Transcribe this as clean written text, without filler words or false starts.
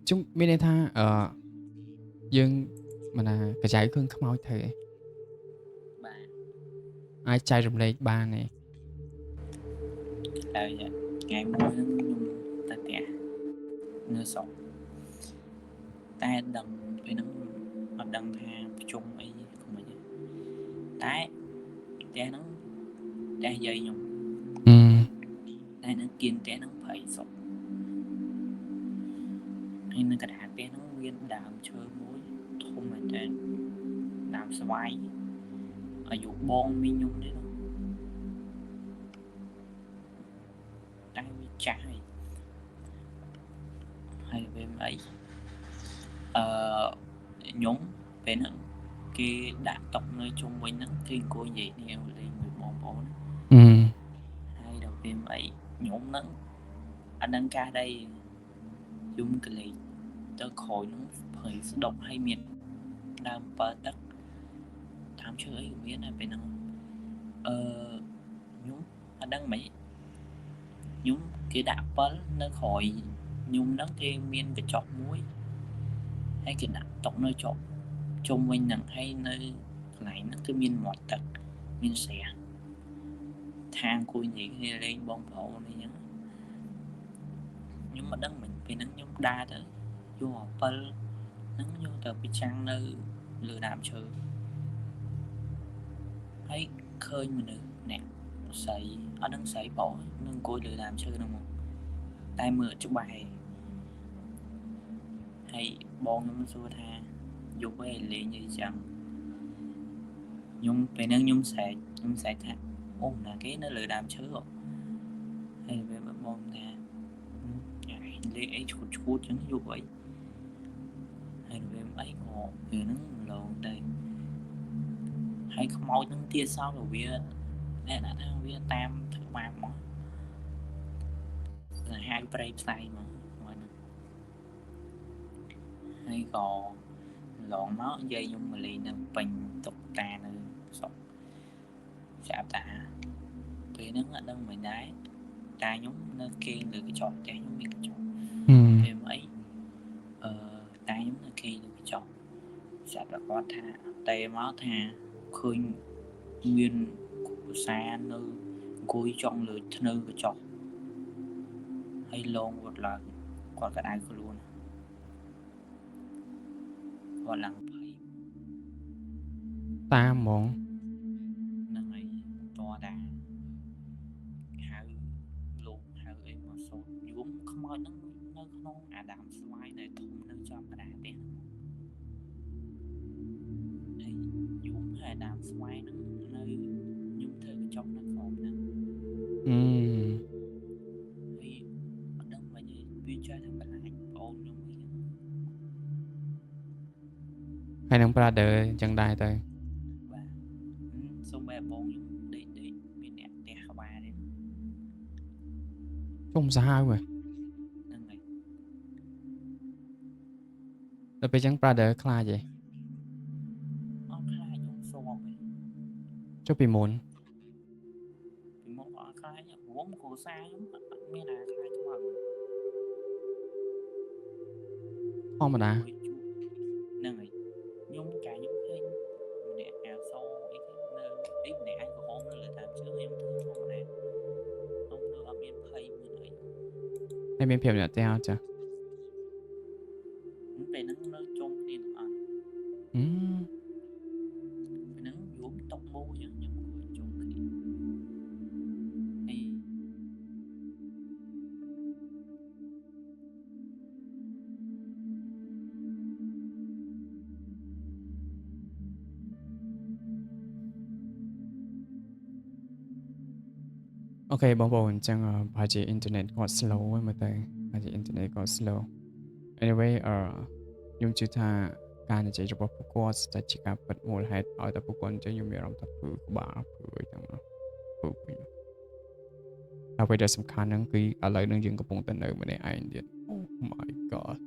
ជុំមានន័យថាអឺយើងមិនណាកចៅឃើញខ្មោចទៅឯង បាទ អាចចែករំលែកបានឯង ហើយថ្ងៃមួយហ្នឹងខ្ញុំទៅផ្ទះនៅស្រុកតែដឹងពេលហ្នឹងអត់ដឹងថាប្រជុំអីក៏មិនទេតែផ្ទះហ្នឹងផ្ទះយាយខ្ញុំ អឺ តែនៅគៀនផ្ទះហ្នឹងព្រៃសុកហើយនៅកណ្ដាលផ្ទះហ្នឹងមានដើមឈើមួយធំមែនតើដើមស្វាយអាយុបងមីខ្ញុំទេនោះតែវាចាស់ហើយហើយវាមិនអីអឺខ្ញុំពេលហ្នឹងគេដាក់តុនៅជុំវិញហ្នឹងគេអង្គុយនិយាយគ្នាលេងមួយបងប្អូន អឺ ហើយដល់ពេលអីខ្ញុំហ្នឹងអត់ដឹងការដីយំកលេចទៅក្រោយហ្នឹងព្រៃស្ដុកហើយមានដើមបើទឹកដើមឈើអីក៏មានដែរពេលហ្នឹងអឺខ្ញុំអត់ដឹងមិនខ្ញុំគេដាក់ពិលនៅក្រោយខ្ញុំហ្នឹងគេមានកញ្ចក់មួយហើយគេដាក់តុនៅជាប់ជុំវិញហ្នឹងហើយនៅកន្លែងហ្នឹងគឺមានមាត់ទឹកមានស្រះ ថាអង្គុយនិយាយគ្នាលេងបងប្អូនអីចឹងខ្ញុំមិនដឹងមិនពេលហ្នឹងខ្ញុំដើរទៅយកអាពិលហ្នឹងយកទៅប្រចាំងនៅលើដើមឈើហើយឃើញមនុស្សអ្នកស្រីអត់ដឹងស្រីប្រុសនឹងអង្គុយលើដើមឈើហ្នឹងមកតែមើលអត់ច្បាស់ឯងហើយបងខ្ញុំសួរថាយប់ឯងលេងអីចឹងខ្ញុំពេលហ្នឹងខ្ញុំស្រែកខ្ញុំស្រែកថាអូណាគេនៅលើដើមឈើហ៎ហើយពេលបងថាញ៉ាលេងអីឈួតឈួតចឹងយប់អីហើយពេលអីក៏ពេលហ្នឹងឡងទៅហើយខ្មោចហ្នឹងទៀតសោះក៏វាអ្នកដាក់ថាវាតាមធ្វើបាបមកសាហាវព្រៃផ្សៃមកហ្នឹងហើយក៏ឡងមកយាយខ្ញុំមកលេងនៅពេញតុកតានៅស្រុកស្រាប់តាពេលហ្នឹងអត់ដឹងមិនដែរតាខ្ញុំនៅគេងលើកញ្ចក់ផ្ទះខ្ញុំមានកញ្ចក់ អឺ ពេលអីអឺតាខ្ញុំនៅគេងលើកញ្ចក់ស្រាប់តែគាត់ថាតេមកថាឃើញមានគ្រួសារនៅអង្គុយចង់លើធ្នើកញ្ចក់ហើយលងវត្តឡើងគាត់ក៏ដៅខ្លួនគាត់ឡើងភ័យ តាមហ្មង ហ្នឹងហើយតតាហៅលោកហៅអីមកសូត្រយំខ្មោចហ្នឹងនៅក្នុងអាដើមស្វាយដែលធំនៅចំកណ្ដាលផ្ទះហ្នឹងហើយយំហើយអាដើមស្វាយហ្នឹងនៅខ្ញុំធ្វើកញ្ចក់នៅក្រោមហ្នឹង អឺ ហើយអត់ដឹងមិនទេវាចេះតែបន្លាចប្អូនខ្ញុំអីហ្នឹង ហើយនឹង brother អញ្ចឹងដែរទៅ បាទសូម្បីបងខ្ញុំដេកដេកមានអ្នកផ្ទះក្បាលទេ ជុំសាហាវហ៎ ហ្នឹងហើយ ដល់ពេលអញ្ចឹង brother ខ្លាចឯង អត់ខ្លាចខ្ញុំស៊ាំឯង ចុះពីមុន ពីមុនអត់ខ្លាចរួមគ្រួសារខ្ញុំអត់មានអាខ្លាចខ្មោច ធម្មតា មួយជួបហ្នឹងហើយខ្ញុំកាលខ្ញុំឃើញម្នាក់អាវសអីគេនៅអីម្នាក់អាវក្រហមនៅលើដើមឈើខ្ញុំធ្វើធម្មតាខ្ញុំនៅអត់មានភ័យមានអី ហើយមានភាពអ្នកផ្ទះអត់ចា ពេលហ្នឹងនៅជុំគ្នាទាំងអស់ អឺ ពេលហ្នឹងយំតុកមូអញ្ចឹងខ្ញុំអង្គុយជុំគ្នាហើយ OK បងប្អូនអញ្ចឹងប្រហែលជាអ៊ីនធឺណិតគាត់ slow ហ្នឹងមើលទៅប្រហែលជាអ៊ីនធឺណិតគាត់ slow anyway អឺខ្ញុំជឿថាការនិយាយរបស់ពួកគាត់ស្ទើរជាការពិតមូលហេតុឲ្យតែពួកគាត់អញ្ចឹងខ្ញុំមានអារម្មណ៍ថាព្រឺក្បាលព្រឺអីទាំងនោះព្រឺពេញអ្វីដែលសំខាន់ហ្នឹងគឺឥឡូវហ្នឹងយើងកំពុងតែនៅម្នាក់ឯងទៀត Oh my God.